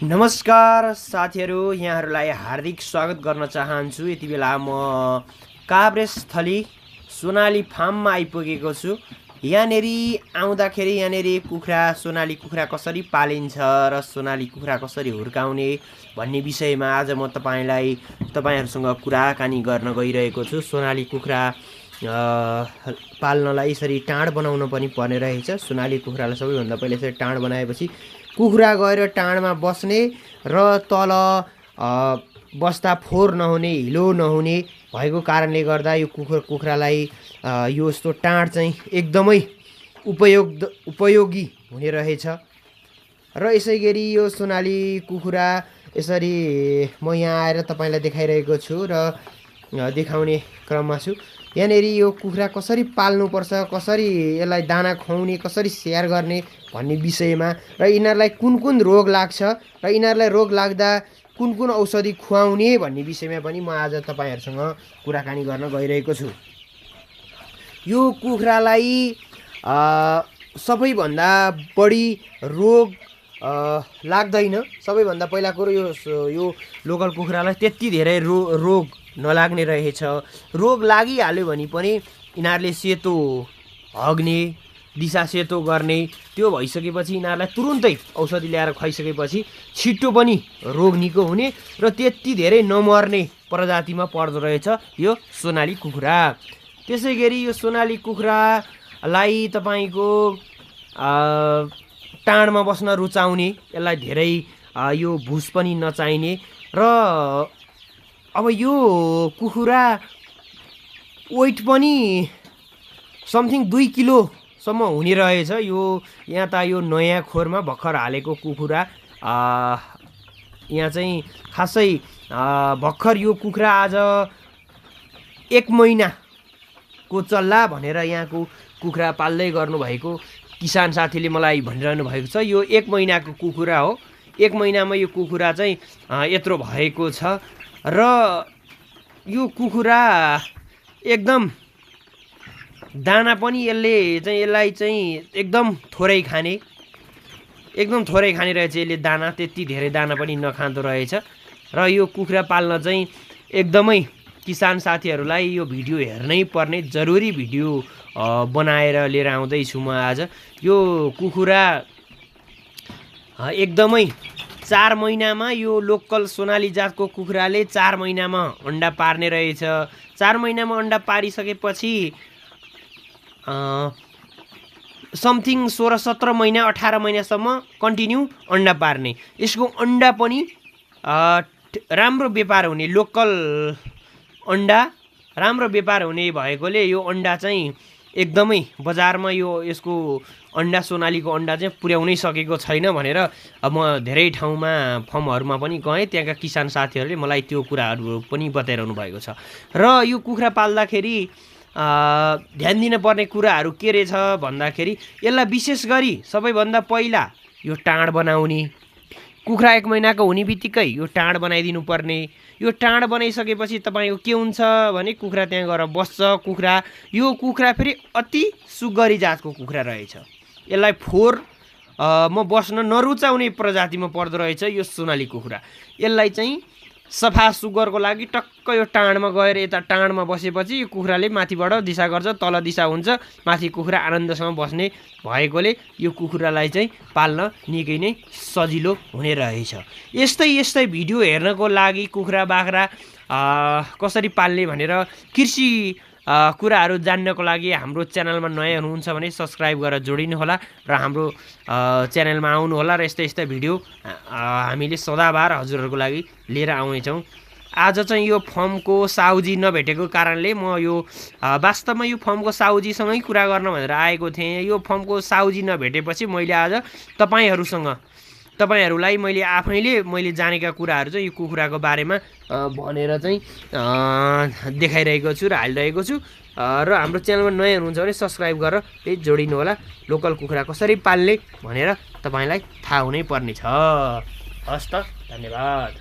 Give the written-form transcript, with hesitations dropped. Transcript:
नमस्कार साथीहरू, यहाँहरूलाई हार्दिक स्वागत गर्न चाहन्छु। यति बेला म काभ्रेस्थली सोनाली फार्ममा आइपुगेको छु। यहाँनेरि आउँदाखेरि यहाँनेरि कुखुरा सोनाली कुखुरा कसरी पालिन्छ र सोनाली कुखुरा कसरी हुर्काउने भन्ने विषयमा आज म तपाईहरुसँग कुराकानी गर्न गइरहेको छु। सोनाली कुखुरा पाल्नलाई यसरी टाँड बनाउन पनि पर्ने रहेछ। सोनाली कुखुरालाई सबैभन्दा पहिले यसरी टाँड बनाएपछि कुखुरा गएर टाँडमा बस्ने र तल बस्दा फोहोर नहुने, हिलो नहुने भएको कारणले गर्दा यो कुखुरालाई यो यस्तो टाँड चाहिँ एकदमै उपयोगी हुने रहेछ। र यसैगरी यो सोनाली कुखुरा यसरी म यहाँ आएर तपाईलाई देखाइरहेको छु र देखाउने क्रममा छु। यहाँनेरि यो कुखुरा कसरी पाल्नुपर्छ, कसरी यसलाई दाना खुवाउने, कसरी स्याहार गर्ने भन्ने विषयमा र यिनीहरूलाई कुन रोग लाग्छ र यिनीहरूलाई रोग लाग्दा कुन औषधि खुवाउने भन्ने विषयमा पनि म आज तपाईहरुसँग कुराकानी गर्न गइरहेको छु। यो कुखुरालाई सबैभन्दा बढी रोग लाग्दैन। सबैभन्दा पहिला कुरो यो लोकल कुखुरालाई त्यति धेरै रोग नलाग्ने रहेछ। रोग लागिहाल्यो भने पनि यिनीहरूले सेतो हग्ने, दिशा सेतो गर्ने, त्यो भइसकेपछि यिनीहरूलाई तुरुन्तै औषधि ल्याएर खुवाइसकेपछि छिट्टो पनि रोग निको हुने र त्यति धेरै नमर्ने प्रजातिमा पर्दो रहेछ यो सोनाली कुखुरा। त्यसैगरी यो सोनाली कुखुरालाई तपाईको टाँडमा बस्न रुचाउने, यसलाई धेरै यो भुस पनि नचाहिने र अब यो कुखुरा वेट पनि समथिङ 2 किलोसम्म हुने रहेछ। यो यहाँ त यो नयाँ खोरमा भर्खर हालेको कुखुरा यहाँ चाहिँ खासै भर्खर यो कुखुरा आज 1 महिनाको चल्ला भनेर यहाँको कुखुरा पाल्दै गर्नुभएको किसान साथीले मलाई भनिरहनु भएको छ। यो 1 महिनाको कुखुरा हो। 1 महिनामा यो कुखुरा चाहिँ यत्रो भएको छ र यो कुखुरा एकदम दाना पनि यसलाई चाहिँ एकदम थोरै खाने रहेछ। यसले दाना त्यति धेरै दाना पनि नखाँदो रहेछ र यो कुखुरा पाल्न चाहिँ एकदमै किसान साथीहरूलाई यो भिडियो हेर्नै पर्ने जरुरी भिडियो बनाएर लिएर आउँदैछु म आज। यो कुखुरा एकदमै 4 महिनामा यो लोकल सोनाली जातको कुखुराले 4 महिनामा अन्डा पार्ने रहेछ। 4 महिनामा अन्डा पारिसकेपछि समथिङ 16-17 महिना 18 महिनासम्म कन्टिन्यू अन्डा पार्ने। यसको अन्डा पनि राम्रो व्यापार हुने, लोकल अन्डा राम्रो व्यापार हुने भएकोले यो अन्डा चाहिँ एकदमै बजारमा यसको अन्डा सोनालीको अन्डा चाहिँ पुर्याउनै सकेको छैन भनेर म धेरै ठाउँमा फर्महरुमा पनि गएँ। त्यहाँका किसान साथीहरूले मलाई त्यो कुराहरू पनि बताइरहनु भएको छ। र यो कुखुरा पाल्दाखेरि ध्यान दिन पर्ने कुराहरू के रहेछ भन्दाखेरि यसलाई विशेष गरी सबैभन्दा पहिला यो टाँड बनाउने। कुखुरा 1 महिनाको हुने बित्तिकै यो टाँड बनाइदिनु पर्ने। यो टाँड बनाइसकेपछि तपाईको के हुन्छ भने कुखुरा त्यहाँ गएर बस्छ। यो कुखुरा फेरि अति सुगरी जातको कुखुरा रहेछ। यसलाई फोहोर म बस्न नरुचाउने प्रजातिमा पर्दो रहेछ यो सोनाली कुखुरा। यसलाई चाहिँ सफा सुग्घरको लागि टक्क यो टाँडमा गएर यता टाँडमा बसेपछि यो कुखुराले माथिबाट दिशा गर्छ, तल दिशा हुन्छ, माथि कुखुरा आनन्दसँग बस्ने भएकोले यो कुखुरालाई चाहिँ पाल्न निकै नै सजिलो हुने रहेछ। यस्तै भिडियो हेर्नको लागि कुखुरा बाख्रा कसरी पाल्ने भनेर कृषि कुराहरू जान्नको लागि हाम्रो च्यानलमा नयाँ हुनुहुन्छ भने सब्स्क्राइब गरेर जोडिनु होला र हाम्रो च्यानलमा आउनु होला र यस्तै भिडियो हामीले सदाबार हजुरहरूको लागि लिएर आउनेछौँ। आज चाहिँ यो फर्मको साउजी नभेटेको कारणले म यो वास्तवमा यो फर्मको साउजीसँगै कुरा गर्न भनेर आएको थिएँ। यो फर्मको साउजी नभेटेपछि मैले आज तपाईहरुलाई मैले जानेका कुराहरू चाहिँ यो कुखुराको बारेमा भनेर चाहिँ देखाइरहेको छु र हालिरहेको छु। र हाम्रो च्यानलमा नयाँ हुनुहुन्छ भने सब्स्क्राइब गरेर जोडिनु होला। लोकल कुखुरा कसरी पाल्ने भनेर तपाईलाई थाहा हुनै पर्ने छ। हस् त, धन्यवाद।